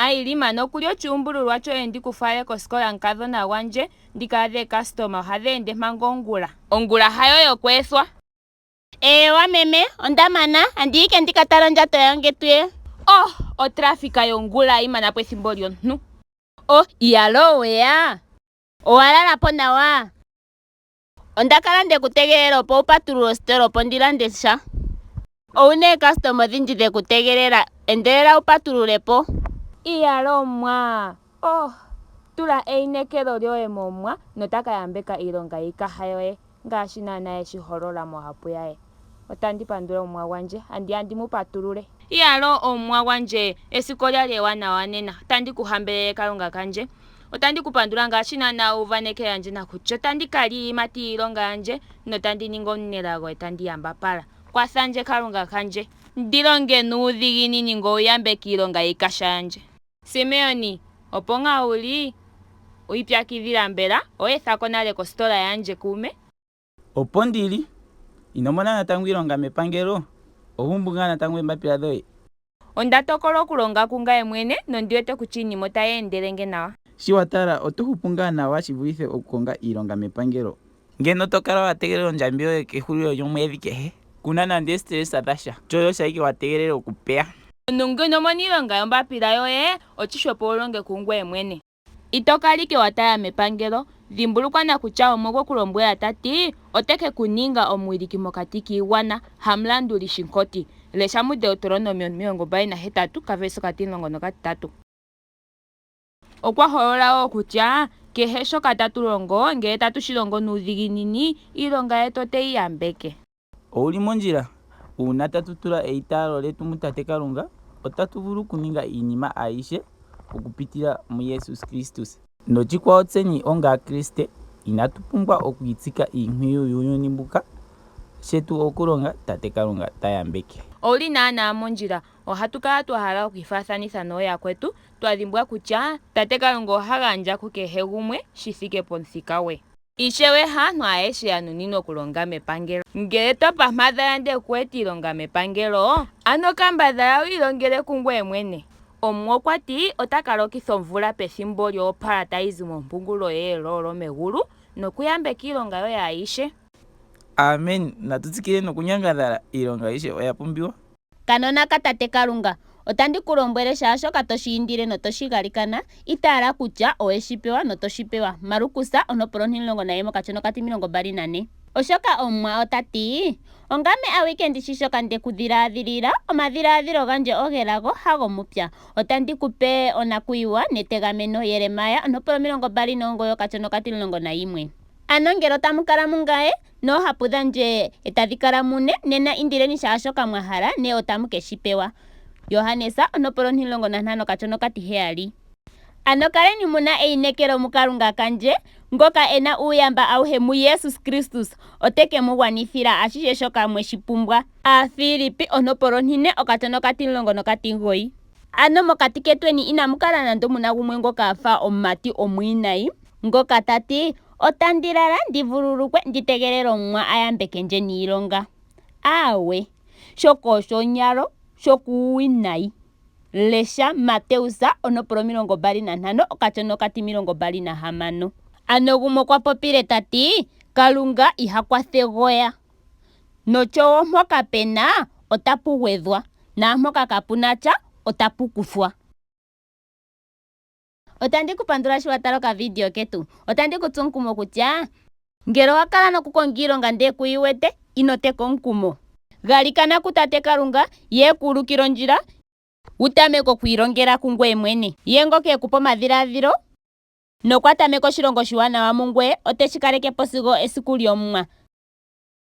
Maili, mana okulya oshuumbululwa shoye ndi ku fale kosikola mukadhona gwandje, ndi ka adhe eekastoma ohadhi ende manga ongula. Ongula hayo yokweethwa. Eewa meme, onda mana, andi ike ndi ka tale ondjato yange tuye. Oh, otrafika yongula yi mana po ethimbo lyomuntu. Oh, iyaloo weya? Owa lala po nawa? Onda kala nde ku tegelela opo wu patulule ositola opo ndi lande sha. Owu na eekastoma odhindji dhe ku tegelela, endelela wu patulule po. Iyaloo mwa! Oh, tula einekelo lyoye mOmwa nota ka yambeka iilonga yiikaha yoye. Ngaashi naanaa e shi holola mOhapu yaye. Otandi pandula Omuwa gwandje. Andiya ndi mu patulule. Iyaloo Omuwa gwandje, esiku olya li ewanawa nena. Otandi ku hambelele Kalunga kandje. Otandi ku pandula ngaashi naanaa wu uvanekela ndje nakutya otandi ka lya iiyimati yiilonga yandje notandi ningi omunelago e tandi yambapala. Kwatha ndje Kalunga kandje, ndi longe nuudhiginini ngoye wu yambeke iilonga yiikaha yandje. Simeoni, Opo ngaa wu li? Wi ipyakidhila mbela? Owe etha ko nale kositola yandje, kuume? Opo ndi li. Ino mona natango iilonga mepangelo? Oho umbu ngaa natango oombapila dhoye? Onda tokola okulonga kungaye mwene nondi wete kutya iinima otayi endele nge nawa. Shi wa tala, oto hupu ngaa nawa shi vulithe okukonga iilonga mepangelo? Ngeno to kala wa tegelela ondjambi yoye kehulilo lyomwedhi kehe, ku na nande eestresa dhasha, shoye osho ashike wa tegelela okupeya. Omuntu ngele ino mona iilonga yombapila yoye, oshihwepo wu longe kungweye mwene. Ito kala ike wa tala mepangelo. Dhimbulukwa nakutya Omuwa okwe ku lombwela ta ti, Ote ke ku ninga omuwiliki mokati kiigwana, hamulanduli shinkoti. Lesha muDeuteronomio 28, okaverse okatimulongo nokatitatu. Okwa holola wo kutya kehe shoka tatu longo ngele tatu shi longo nuudhiginini, iilonga yetu ote yi yambeke. Owu li mondjila. Uuna tatu tula eitaalo lyetu muTate Kalunga, otatu vulu okuninga iinima ayihe okupitila muJesus Kristus. Noshikwawo tseni ongAakriste inatu pumbwa okwiitsika iimpwiyu yuuyuni mbuka, shetu okulonga Tate Kalunga ta yambeke. Owu li naanaa mondjila. Ohatu kala twa hala okwiifaathanitha nooyakwetu, twa dhimbwa kutya Tate Kalunga oha gandja kukehe gumwe shi thike pomuthika gwe. Ishewe haantu ayehe ya nuninwa okulonga mepangelo. Ngele to pampadhala ndele ku wete iilonga mepangelo, ano kambadhala wu ilongele kungoye mwene. Omuwa okwa ti ota ka lokitha omvula pethimbo lyo opala tayi zi mompungulo ye yeloolo megulu nokuyambeka iilonga yoye ayihe. Amen, natu tsikile nokunyangadhala, iilonga ayihe oya pumbiwa. Kanona kaTate Kalunga, otandi ku lombwele shaa shoka to shi indile noto shi galikana, itaala kutya owe shi pewa noto shi pewa. Markus ontopolwa ontimulongo nayimwe okashona okatimilongo 24. Oshoka Omuwa ota ti, Ongame awike ndi shi shoka nde ku dhiladhilila, omadhiladhilo gandje ogelago, hagomupya. Otandi ku pe onakuyiwa netegameno. Jeremia ontopolwa 29 okashona okatimulongo nayimwe. Ano ngele otamu kala mungaye, noohapu dhandje e tadhi kala mune, nena indileni shaa shoka mwa hala, ne otamu ke shi pewa. Johannes ontopolwa 15 okashona okatiheyali. Ano kaleni mu na einekelo muKalunga kandje, ngoka e na uuyamba auhe muJesus Kristus, ote ke mu gwanithila ashihe shoka mwe shi pumbwa. Aafilippi ontopolwa 4 okashona okatimulongo nokatimugoyi. Ano mokati ketweni inamu kala nando mu na gumwe ngoka a fa omumati omwiinayi, ngoka ta ti, Otandi lala, ndi vululukwe, ndi tegelele Omuwa a yambeke ndje niilonga. Aawe, shoka osho onyalo, shoka uuwinayi. Lesha Mateus ontopolwa 25 okashona okatimilongo 26. Ano gumwe okwa popile ta ti, Kalunga iha kwatha egoya. Nocho wo mpoka pe na, otapu gwedhwa, naampoka kapu na sha, otapu kuthwa. Otandi ku pandula sho wa tala okavidio ketu. Otandi ku tsu omukumo kutya ngele owa kala nokukonga iilonga ndele ku yi wete, ino teka omukumo. Galikana kuTate Kalunga, ye e ku ulukile ondjila, wu tameke okwiilongela kungoye mwene. Ye ngoka e ku pa omadhiladhilo nokwa tameka oshilonga oshiwanawa mungoye, ote shi kaleke po sigo esiku lyOmuwa.